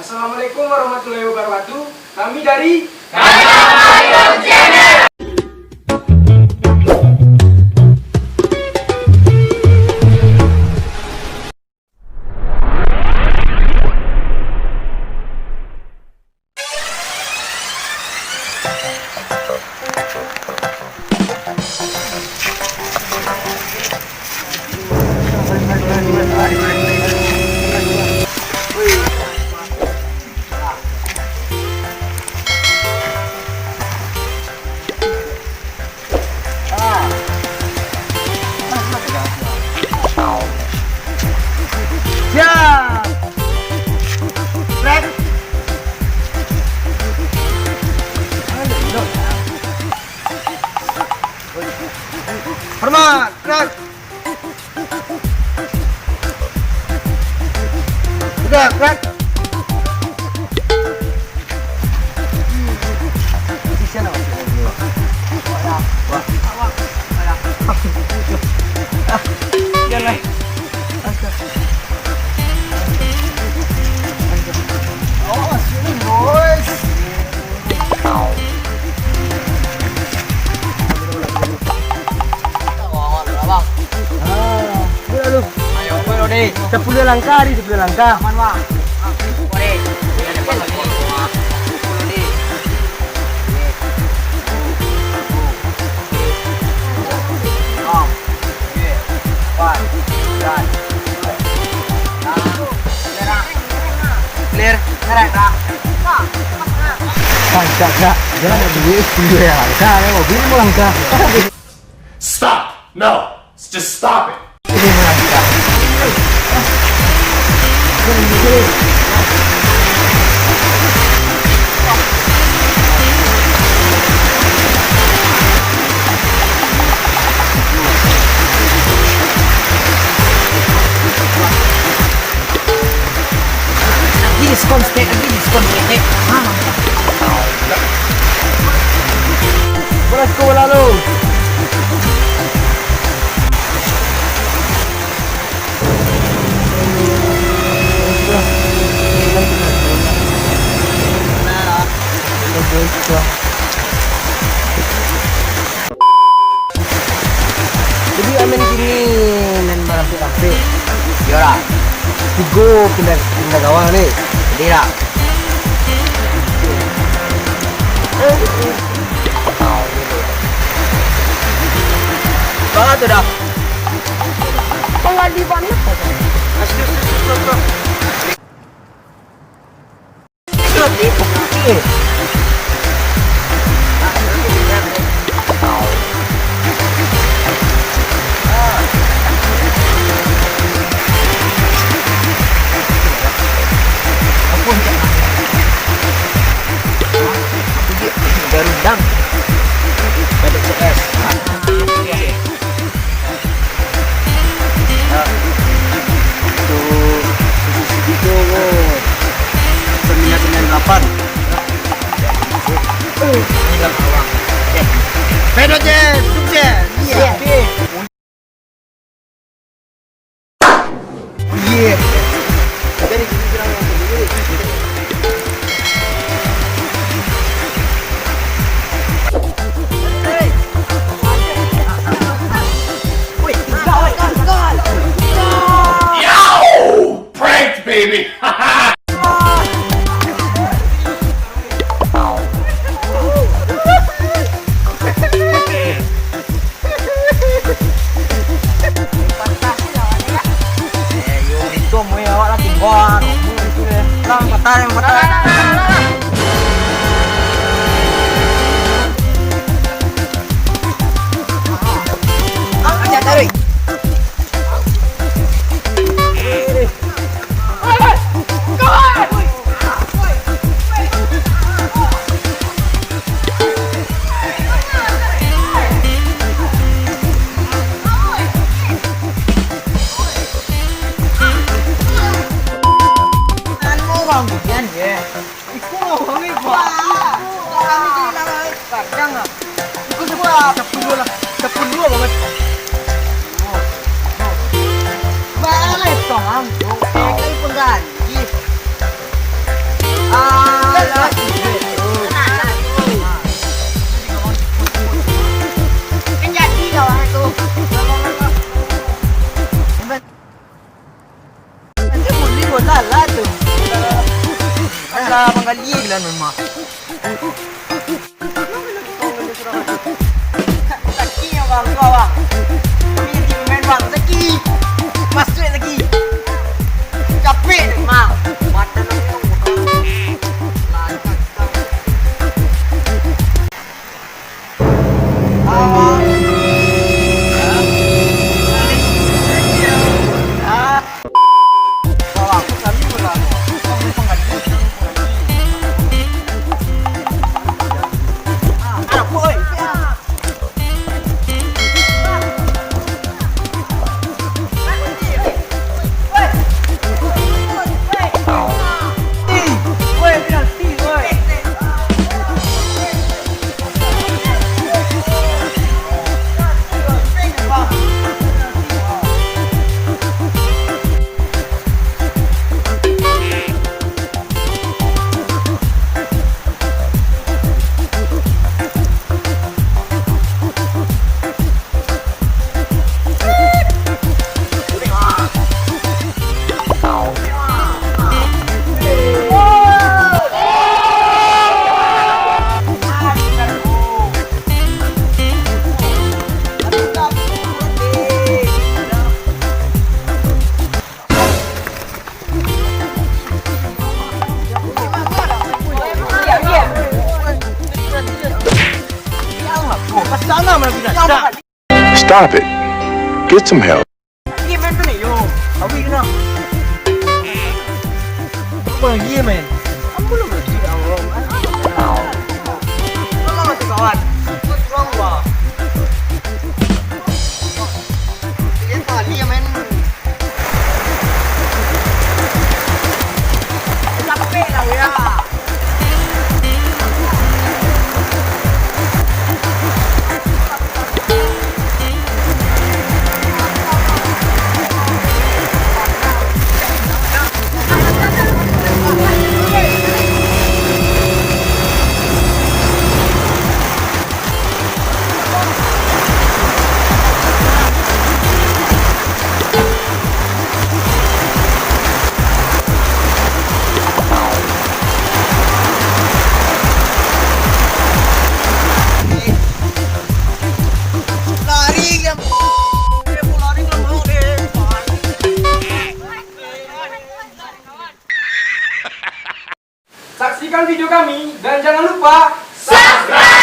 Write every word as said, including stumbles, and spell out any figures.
Assalamualaikum warahmatullahi wabarakatuh. Kami dari Siap. Rek. Hormat, rek. Udah, rek. Sepuluh langkah, di sepuluh langkah. Aman, Bang. Boleh. Sepuluh, di. Clear. Pancak, Kak. Dia ada duit sepuluh langkah, ada mobil lima langkah. Stop! No! Just stop it! Lagi diskon sikit, lagi diskon sikit. Ha. Beras ko lalu. Jadi, amin kini, nan barampek-rampek. Iyo lah. Tigo pindah, pindah gawang ni. Jadi lah. Bawa tu dah. Pengadilan apa? Garudang. Ada C S. Nah, tu, posisi gitu, bro. Sembilan sembilan delapan. Pedot je, sukses. Iya. Iya. Jadi, gini bilang yang begini. Wih, gagal, gagal. Yo! Pranked, baby! Lang, patah, yang patah. Ang, aja tarik. Anu, Bang, hujan, ya. Iko lah, Bang, iko. Wah, kami jadi nama kadang, ah. Iko semua. Sepuluh lah, sepuluh banget. Balik, Bang. Kayak pengganti. Lah, Bang Gali bilang memang. Zaki yang bang, tu abang. Kami jadi pemain bang. Zaki. Masuk Zaki. Capek memang. Mata nak tengok. Stop it. Get some help. Game main tu ni, yo. Awik kena. Apa lagi, main? Kamu belum lagi, ya Allah. Tolong lah tu, kawan. Ikut pulang, Bang. Dia kali yang main. Capek lah, ya. Saksikan video kami dan jangan lupa subscribe!